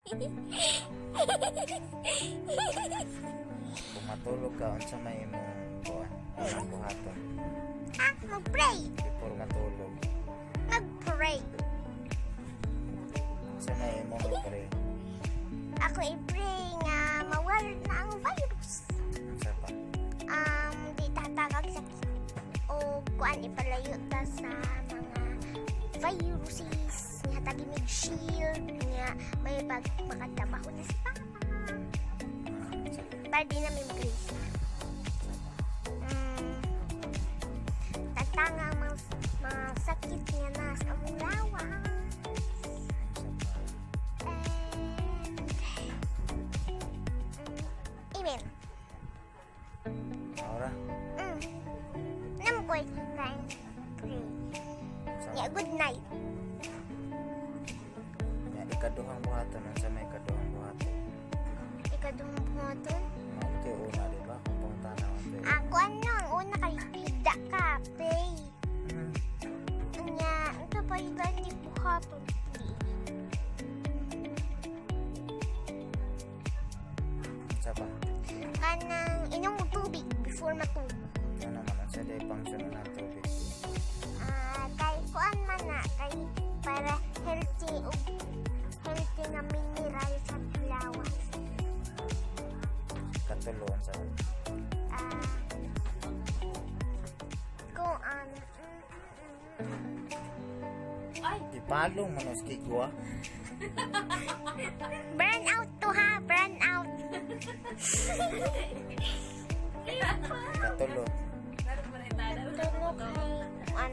Kung matulog ka, unsa may imong kuan? Unang buhaton Ha? Mag-pray. Before matulog. Mag-pray. Unsa may imong pray? Ako i-pray nga mawala na ang virus. Unsa pa? Di tatagag sakit. O kuan, ipalayo ta sa mga viruses. Nga hatagi mig shield. Nga may pag makatrabaho na si Papa. Unsa pa? Para di namin mag-risk. Tatanga ang mga sakit nga na sa among lawas. Unsa pa? And, amen. Ora? Nam koy kain pray. Unsa Yeah, good night. Ya, ikaduhang buhaton, unsa may ikaduhang buhaton? Ikaduhang buhaton. Mao to yung una, di ba? Kung pangutana, unsa yung Ako ano, ang una kay higda ka, pray. Anya, ito pa yung gani buhaton. Unsa pa? Kanang inom mo tubig before matulog. Ano naman, unsa day function ng tubig? Ah, kay kuan man na kay para healthy ug healthy nga mineral sa lawas. Katulo, unsa? Ah, kuan. Ay! Ipalong man os kigwa. Burn out to ha, burn out. Katulo. Katulo kay kuan.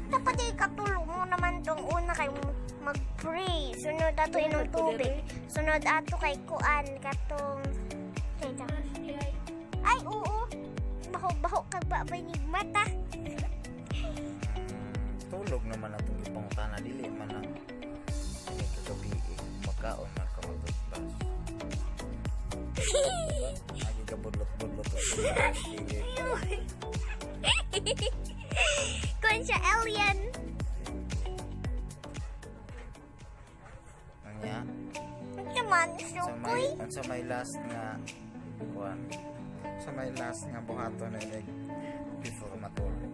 Dapat ay katulo mo naman tong una kay mag-pray. Sunod ato inom tubig. Sunod ato kay kuan katong. Teka. Ay, oo. Baho-baho kag babay ni mata. Tulog naman atong gipangutana, dili man ang ini kagabi eh. Makaon man ka, mag-toothbrush. Agi ka budlot-budlot o dili. Kuan siya, alien. Anya, Ano man, sa may sukoy. Unsa may last nga kuan? Sa may last nga buhaton na inig before matulog.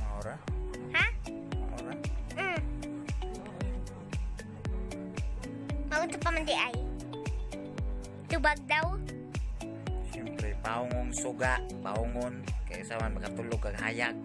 Maura? Ha? Maura? Maunto pa man di ay. Tubag daw. Siyempre, paungong suga, paungon. Kaya sa man makatulog kag hayag.